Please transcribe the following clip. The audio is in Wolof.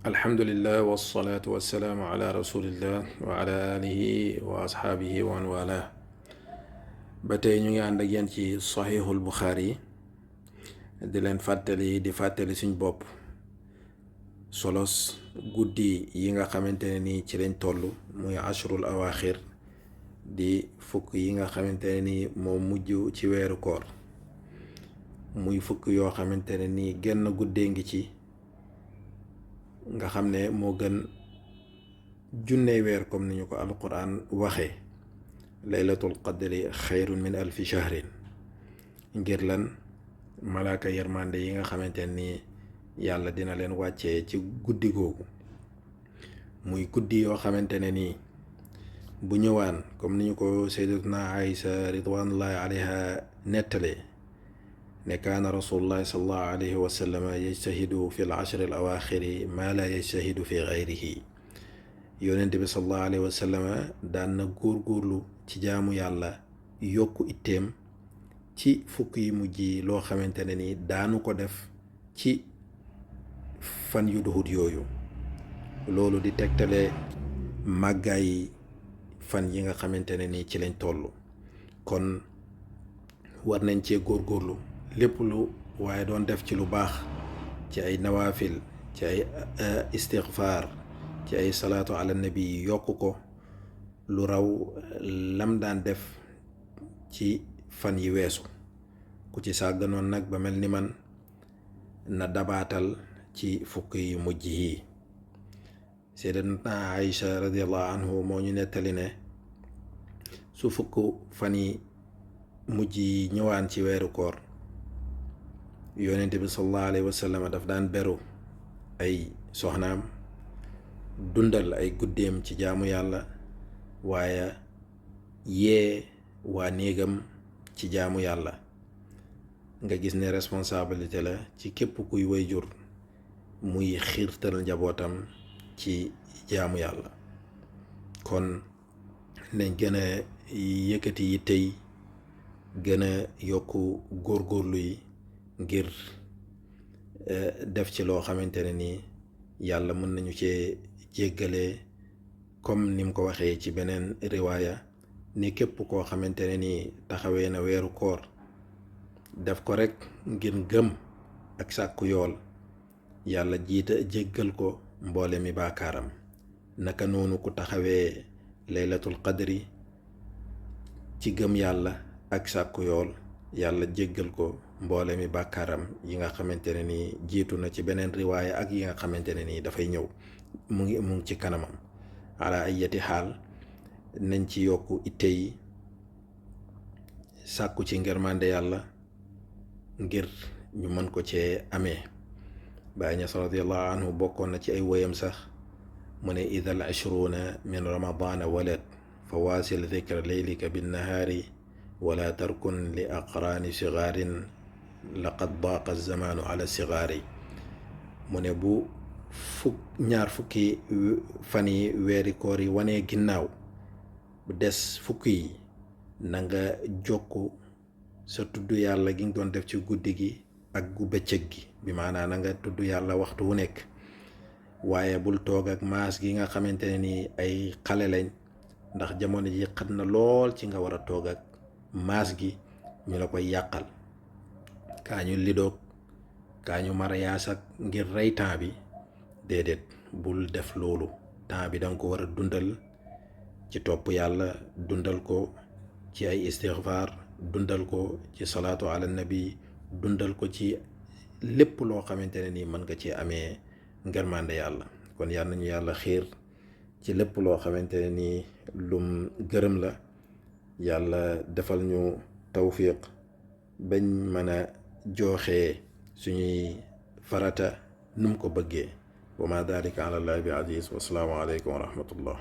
alhamdulillah wasalaatu wasalaamu ala rasulillah wa ala alihi wa asxaabihi wa man wala ba tey ñu ngi ànd ak yéen ci saxiixul buxaari di leen fàttali suñ bopp solos guddi yi nga xamante ne nii ci lañ toll muy ashrul awaaxir di fukk yi nga xamante ne nii moo mujj ci weeru koor muy fukk yoo xamante ne nii genn guddee ngi ci nga xam ne moo gën junney weer comme ni ñu ko alquran waxee laylatul qadri xayrun min alfi shahrin ngir lan malaaka yermande yi nga xamante ni yàlla dina leen wàccee ci guddi googu muy guddi yoo xamante ne nii bu ñëwaan comme ni ñu ko sayyidatuna Aïsa ridwanullahi alayha nettalee ne kaana rasulullahi sallallahu alayhi wa sallam yajtahidu fi al-ashri al-awaaxiri maa laa yajtahidu fi gayrihi yonent bi sallallahu alayhi wa sallam daan na góorgóorlu ci jaamu yàlla yokku itteem ci fukk yi mujj yi loo xamante ne ni daanu ko def ci fan yu duhut yooyu loolu di tegtale màggaay fan yi nga xamante ne ni ci lañ toll kon war nañ cee góorgóorlu lépp lu waaye doon def ci lu baax ci ay nawaafil ci ay istigfaar ci ay salaatu ala nabi yokk ko lu raw lam daan def ci fan yi weesu ku ci sàgganoon nag ba mel ni man na dabaatal ci fukk yi mujj yi sayyidatuna Aïcha radiyallahu anhu moo ñu nettali ne su fukk fan yi mujj yi ñëwaan ci weeru koor yonent bi sallallahu alayhi wa sallam daf daan beru ay soxnaam dundal ay guddeem ci jaamu yàlla waaye yee waa néegam ci jaamu yàlla nga gis ne responsabilité la ci képp kuy wayjur muy xiirtal njabootam ci jaamu yàlla kon nañ gën a yëkkati yi tey gën a yokk góorgóorlu yi ngir def ci loo xamante ne nii yàlla mën nañu cee jéggalee comme ni mu ko waxee ci beneen riwaaya ni képp koo xamante ne nii taxawee na weeru koor def ko rekk ngir gëm ak sàkku yool yàlla jiita jéggal ko mboole mi baakaaram naka noonu ku taxawee laylatul qadri ci gëm yàlla ak sàkku yool yàlla jéggal ko mboole mi bàkkaaram yi nga xamante ne nii jiitu na ci beneen riwaaya ak yi nga xamante ne nii dafay ñëw mu ngi ci kanamam ala ayati xaal nañ ci yokku itte yi sàkku ci ngërmande yàlla ngir ñu mën ko cee amee Baay Ñas radiyallahu anhu bokkoon na ci ay woyam sax mu ne idal ashruuna min ramadana walad fa waasil dhikra leylika binnahaari wala tarkun li aqraani sigaarin laqad daaqa zamaanu ala sigaari mu ne bu ñaar fukki fan yi weeri koor yi wanee ginnaaw bu des fukk yi na nga jokk sa tudd yàlla gi nga doon def ci guddi gi ak gu bëccëg gi bi maanaam na nga tudd yàlla waxtu wu nekk waaye bul toog ak maas gi nga xamante ne ni ay xale lañ ndax jamono ji xat na lool ci nga war a toog ak maas gi ñu la koy yàqal kaa ñu lidoog kaa ñu mariyaas ak ngir rey temps bi déedéet bul def loolu temps bi danga ko war a dundal ci topp yàlla dundal ko ci ay istigfaar dundal ko ci salaatu ala nabi dundal ko ci lépp loo xamante ne nii mën nga ci amee ngërmande yàlla kon yal nañu yàlla xiir ci lépp loo xamante ne nii lum gërëm la yàlla defal ñu tawfiq bañ mën a jooxee suñuy farata num ko bëggee wa ma dalika ala allahi bi aziz wa salaamu aleykum wa rahmatullah